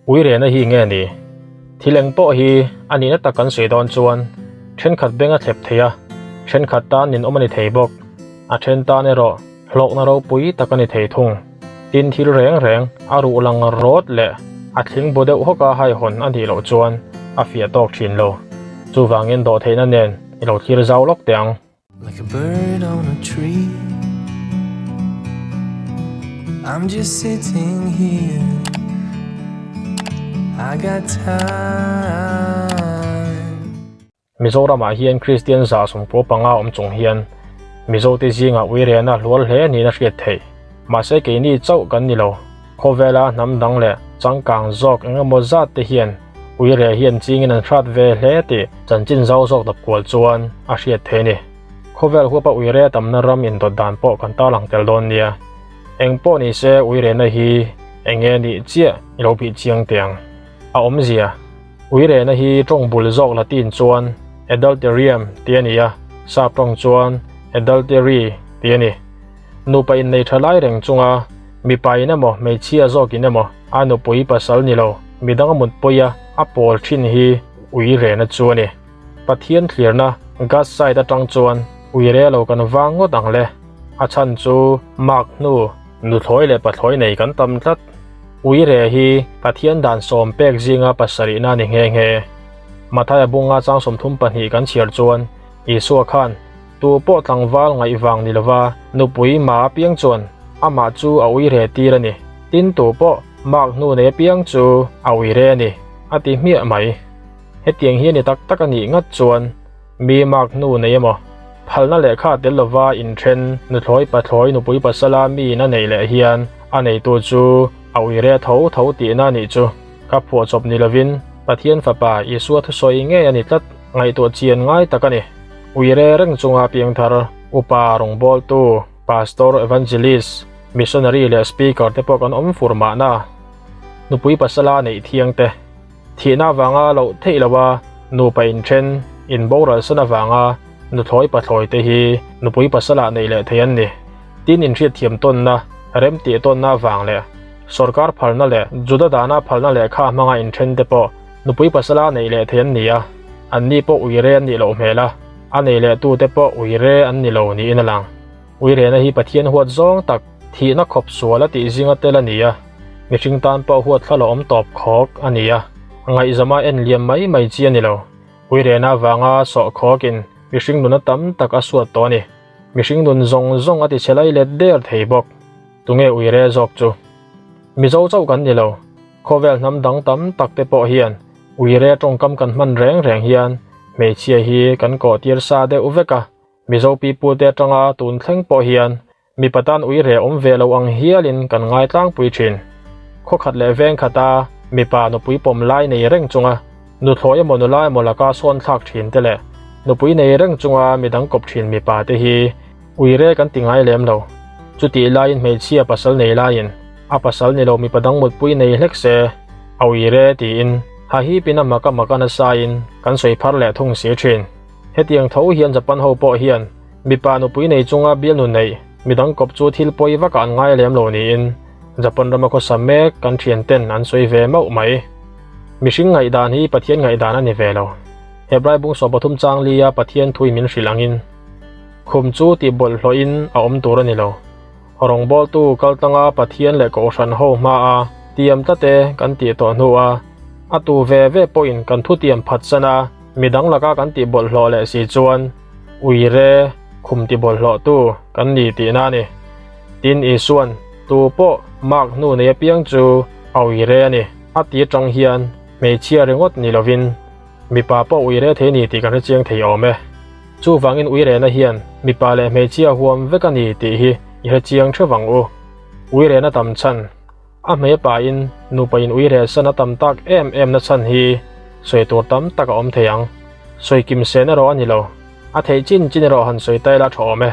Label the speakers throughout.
Speaker 1: Uirena hi nge ni? Thil eng pawh hi a nihna tak kan sawi dawn chuan thenkhat beng a thlep thei a, thenkhat tan ninawm a ni thei bawk. A then tan erawh hlawkna ropui tak a ni thei thung. Tin thil reng reng a ruh lang rawt leh a thling bu deuh hawka haihawn a nih loh chuan a fiah tawk thin lo. Chuvangin dawhtheihna nen i lo thlir zau lawk teh ang.
Speaker 2: Like a bird on a tree I'm just sitting here I got time
Speaker 1: Mizoramah hian Kristian 15 awm chung hian Mizote zingah uirena hluar hle niin a hriat theih. Mahse keini chauh kan ni lo. Khawvela hnam dang leh changkang zawk eng emaw zat te hian uire hian chingin an hrat ve hle tih chanchin zau zawk dap kual chuan a hriat theih a ni. Khawvel huapa uire tamna ram indawt dan pawh kan tarlang tel dawn nia. Eng pawh ni se uirena hi eng nge nih chiah i lo bih chiang teh ang. A awmzia, uirena hi tawng bul zawk Latin chuan adulterium tih a ni a, sap tawng chuan adultery tih a ni. Nupa innei tha lai reng chunga mipa in emaw hmeichhia zawkin emaw a nupui pasal ni lo midang a mut pawi a a pawl thin hi ui rehna chu a ni. Pathian thlirna God's side atang chuan ui re lo kan vang ngawt ang le. A chhan chu mark hnu nuthlawi leh pathlawi nei kan tam tlat. Ui re hi Pathian dan sawm pek zinga pasarihna a ni nghe nghe. Mathaia bunga chang 32 kan chhiar chuan Isua khan Tu pawh tlangval ngaih vang ni lova nupui ma apiang chuan amah chu a ui re tir a ni. Tin tu pawh mark hnu nei apiang chu a ui re a ni, a ti hmiah mai. Hetiang hi a ni tak tak a nih ngat chuan mi mark hnu nei emaw, phalna lehkha tel lova inthen nuthlawi pathlawi nupui pasala miin a neih leh hian a neitu chu a ui re tho tho tihna a nih chu. Ka phuahchawp ni lovin Pathian Fapa Isua thusawi ngei a ni tlat, ngaihtuah chian ngai tak a ni. Uire reng chunga piangthar, upa, rawngbawltu, pastor, evangelist, missionary leh speaker te pawh kan awm fur mahna. Nupui pasala neih thiang te, thihna avanga loh theih loha nupa inthen, inboralsan avanga nuthlawi pathlawi te hi nupui pasala neih leh thei an ni. Tin inhriatthiam tawnna, remtih tawnna avang leh sorkar phalna leh Juda dana phalna lehkha hmanga inthen te pawh Nupui pasala neih leh thei an ni a, anni pawh uire an nih loh hmel a, a nei leh tute pawh uire an ni lo niin a lang. Uirena hi Pathian huat zawng tak, thihna khawp sual a tih zinga tel a ni a, mihring tan pawh huat thla lo awm tawp khawk a ni a, ngaihzama en liam mai mai chi a ni lo. Uirena avanga sawh khawkin mihring nuna tam tak a suat tawh a ni. Mihring nun zawng zawng a ti chhe lai let der thei bawk. Tunge uire zawk chu? Mizo chauh kan ni lo. Khawvel hnam dang tam tak te pawh hian uire tawngkam kan hman reng reng hian hmeichhia hi kan kawh tir sa deuh vek a, Mizo pipute atanga tun thleng pawh hian mipa tan uire awm ve lo ang hialin kan ngai tlangpui thin. Khawkhat leh veng khata mipa nupui pawm lai nei reng chunga nuthlawi emaw nula emaw laka sawn thlak thin te leh nupui nei reng chunga midang kawp thin mipa te hi Uire kan ti ngai lem lo. Chutih laiin hmeichhia pasal nei laiin a pasal ni lo mipa dang mutpui nei hlek se, a uire tiin hahipin a maka maka nasain kan sawi phar leh thung si thin. Hetiang tho hian Japan ho pawh hian mipa nupui nei chunga bialnu neih midang kawp chu thil pawi vakah an ngai lem lo niin Japan rama khawsa mek kan thian ten an sawi ve mauh mai. Mihring ngaihdan hi Pathian ngaihdan a ni ve lo. Hebrai bung 13 chang lia Pathian thui min hrilh angin. Khum chu tih bawlhhlawhin a awm tur a ni lo. Rawngbawltu kaltlanga Pathian leh Kohhran ho hmaa tiam tlate kan tih tawh hnua a tu ve ve pawhin kan thutiam phatsan a, midang laka kan tih bawlhhlawh leh si chuan uire khum ti bawlhhlawhtu kan ni tihna a ni. Tin Isuan, Tu pawh mark hnu nei apiang chu a uire a ni a ti atang hian hmeichhia ringawt ni lovin Mipa pawh uire thei ni tih kan hre chiang thei awm e. Chuvangin uirena hian mipa leh hmeichhia huam vek a ni tih hi i hre chiang theuh ang u. Uirena tam chhan, a hmei pain nupain uire san a tam tak em em na chhan hi sawi tur tam tak a awm thei ang. Sawi kim sen erawh a ni lo. A theih chin chin erawh han sawi taila tha awm e.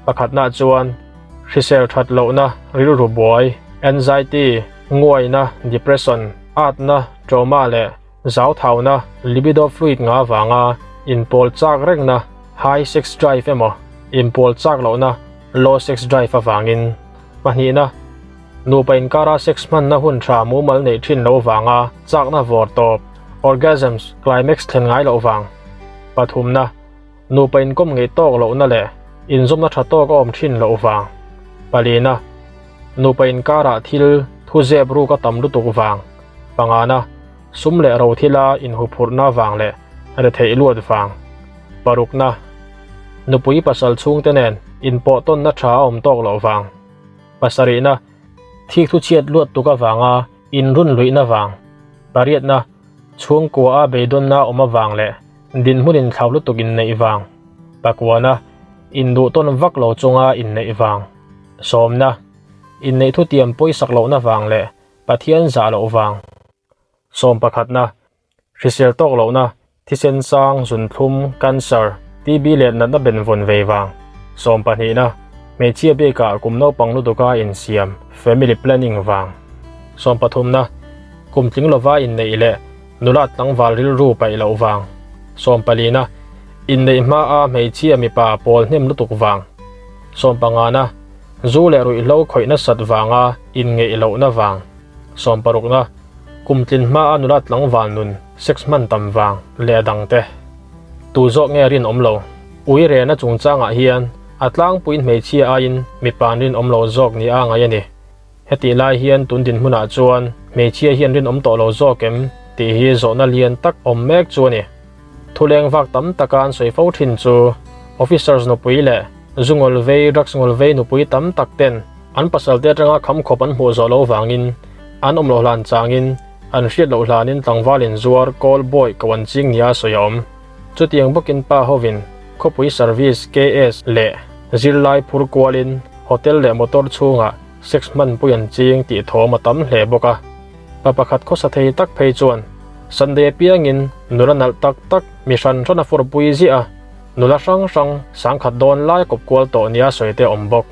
Speaker 1: Pakhatna chuan hrisel that lohna, rilru buai, anxiety, nguaina, depression, atna, trauma leh Zau thauna, libido fluid nga vanga inpawl chak rengna, high sex drive emaw, inpawl chak lohna, low sex drive avangin. Pahnihna, Nupa inkara sex hmanna hun tha mumal neih thin lo vanga chakna vawr tawp, orgasms, climax thlen ngai loh vang. Pathumna, Nupa inkawm ngeih tawk lohna leh inzawmna tha tawk a awm thin loh vang. Palina, Nupa inkarah thil thu zep ruk a tam lutuk vang. Pangana, Sum leh ro thila inhuphurhna vang leh retheih luat vang. Parukna, Nupui pasal chhungte nen inpawh tawnna tha a awm tawk loh vang. Pasarihna, Thik thu chhiat luat tuk avanga inrun luihna vang. Pariatna, Chhungkua a beidawnna awm avang leh dinhmun inthlau lutuk inneih vang. Pakuana, Induh tawn vak lo chunga inneih vang. Sawmna, Inneih thutiam pawisak lohna vang leh Pathian zah loh vang. Sawm pakhatna, Hrisel tawk lohna, thisen sang, zunthlum, cancer, TB leh natna benvawn vei vang. Sawm pahnihna, Hmeichhia bikah kum naupang lutuka insiam, family planning, vang. Sawm pathumna, Kum tling lova inneih leh nula tlangval rilru paih loh vang. Sawm palina, Inneih hmaa hmeichhia mipa pawl hnem lutuk vang. Sawm pangana, Zu leh ruihhlo khawih nasat vanga inngeih lohna vang. Sawm parukna, kum tlin hmaa nula tlangval nun sex hman tam vang leh a dangte. Tu zawk nge rinawm lo? Ui rena chungchangah hian a tlangpuiin hmeichhia aiin mipa'n rinawm lo zawk ni a ngaih a ni. Hetih lai hian tun dinhmunah chuan hmeichhia hian rinawm tawh lo zawk em tih hi zawhna lian tak awm mek chu a ni. Thuleng vak tam taka an sawi fo thin chu officers nupui leh zu ngawl vei, drugs ngawl vei nupui tam tak ten an pasal te atanga kham khawp an hmuh zawh lo vangin an awm loh hlan changin an hriat loh hlanin tlangval inzuar call boy ko an ching nia sawi a awm. Chutiang bawkin pa hovin khawpui service, KS, leh zirlai phur kualin hotel leh motor chhungah sex hmanpui an ching tih thawm a tam hle bawk a. Pa pakhat khawsa thei tak phei chuan Sunday apiangin nula nalh tak tak mi hran hran a fawrpui ziah a, nula hrang hrang sangkhat dawn lai kawp kual tawh nia sawi te awm bawk.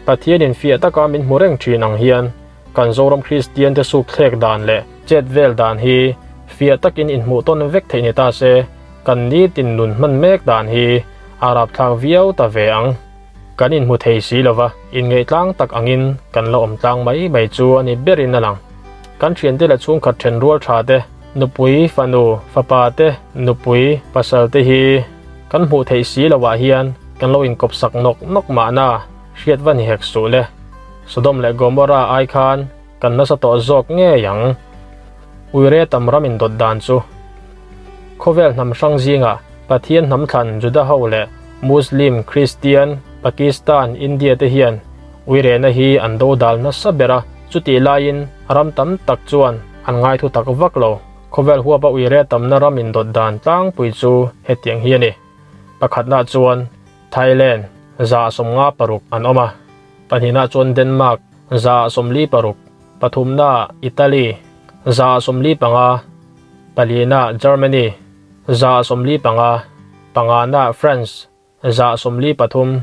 Speaker 1: Pathianin fiah taka min hmu reng thin ang hian kan Zoram Kristian te suk thlek dan leh chet vel dan hi fiah takin inhmuh tawn vek theih ni ta se kan nitin nun hman mek dan hi a rapthlak viau ta ve ang. Kan inhmu thei si lo va, inngeihtlang tak angin kan la awm tlang mai mai chu a ni berin a lang. Kan thiante leh chhungkhat then rual tha te, nupui, fanu, fapa te, nupui, pasal te hi kan hmuh theih si loah hian kan lo inkawp sak nawk nawk mahna hriat va ni hek suh le. Sodom leh Gomorrah ai khan kan nasa tawh zawk ngei ang. Uire tam ram indawt dan chu. Khawvel hnam hrang zingah Pathian hnam thlan Juda ho leh Muslim, Kristian, Pakistan, India te hian uirehna hi an do dal nasa ber a, chutih laiin ram tam tak chuan an ngaithu tak vak lo. Khawvel huapa uire tamna ram indawt dan tlangpui chu hetiang hi a ni. Pakhatna chuan Thailand, 156 an awm a, pahnihna chuan Denmark, 146, pathumna Italy, 145, palina Germany, 145, pangana France, 143,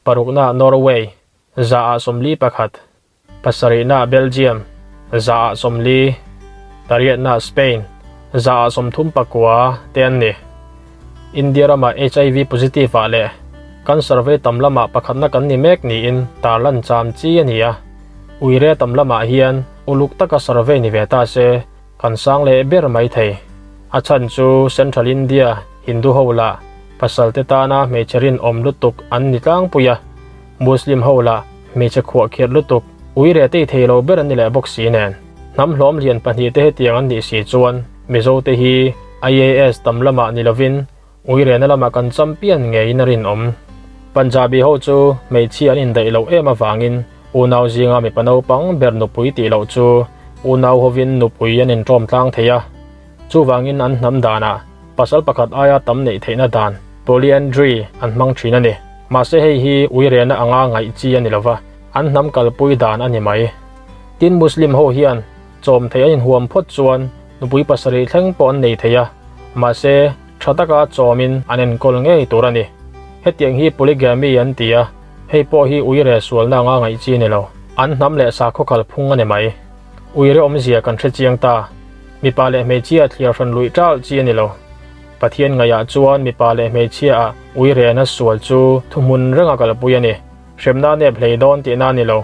Speaker 1: parukna Norway, 141, pasarihna Belgium, 140, pariatna Spain, 139 te an ni. India rama HIV positive ah leh cancer vei tam lamah pakhatna kan ni mek niin tarlan cham chi a ni a. Uire tam lamah hian uluk taka survey ni ve ta se, Kan sang leh ber mai thei. A chhan chu Central India Hindu ho lah pasal te tana hmeichhe rinawm lutuk an ni tlangpui a, Muslim ho lah hmeichhe khuahkhirh lutuk uire tei thei lo ber an ni leh bawk si nen. Hnam hlawm lian pahnih te hetiang an nih si chuan Mizo te hi IAS tam lamah ni lovin uirena lamah kan champion ngeiin a rinawm. Punjabi ho chu hmeichhia an indaih loh em avangin Unau zinga mipa naupang ber nupui tih loh chu unau hovin nupui an inṭawm tlang thei a. Chuvangin an hnam danah pasal pakhat aia tam neih theihna dan, polyandry, an hmang ṭhin a ni. Mahse hei hi uirena anga ngaih chi a ni lo va, an hnam kalpui dan a ni mai. Tin Muslim ho hian chawm theih an inhuam phawt chuan nupui pasarih thleng pawh an nei thei a, mahse ṭha taka chawmin an enkawl ngei tur a ni. Hetiang hi polygamy an ti a. Hei pawh hi uire sualna anga ngaih chi a ni lo. An hnam leh sakhaw kalphung a ni mai. Uire awmzia kan hre chiang ta. Mipa leh hmeichhia thliar hran luih ṭalh chi a ni lo. Pathian ngaihah chuan mipa leh hmeichhia-ah uirena sual chu thuhmun renga kalpui a ni. Hremna nep hlei dawn tihna a ni lo.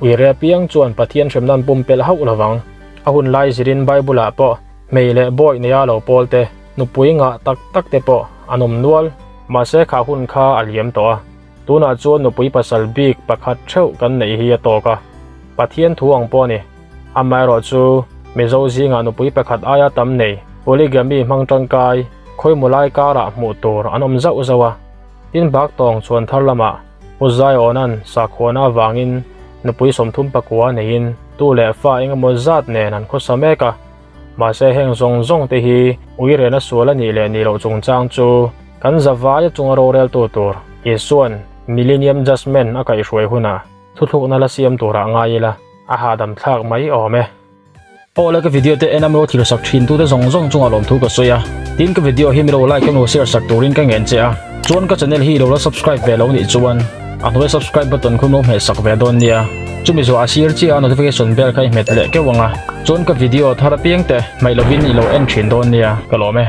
Speaker 1: Uire apiang chuan Pathian hremna an pumpelh hauh lovang. A hun lai zirin Bible-ah pawh hmei leh bawi neia lo pawl te, nupui ngah tak tak te pawh an awm nual. Mahse kha hun kha a liam tawh a. Tunah chuan nupui pasal bik pakhat theuh kan neih hi a tawk a. Pathian thu ang pawh a ni. Amaherawhchu, Mizo zingah nupui pakhat aia tam nei, polygamy hmang tangkai, khawimaw lai karah hmuh tur an awm zauh zauh a. Tin bak tawng chuan thar lamah Pu Zaiawna'n sakhuana avangin nupui 34 neiin tu leh fa engemaw zat nen an khawsa mek a. Mahse heng zawng zawng te hi uirena sual a nih leh nih loh chungchang chu kan zavaia chunga roreltu tur Isua'n Millennium Judgement a kaihhruai hunah thuthlukna la siam turah ngai ila a hahdam thlak mai awm e. Aw le ka video te en a milo thil sak thin tute zawng zawng chungah lawmthu ka sawi a, tin ka video hi milo like emaw share sak turin ka ngen che a, chuan ka channel hi ilo la subscribe ve lo nih chuan a hnuai subscribe button khu milo hmeh sak ve dawn nia, chumi zawh a sir chiah a notification bell kha i hmet leh keuh ang a, chuan ka video thar apiang te hmaih lovin ilo en thin dawn nia ka lawm e.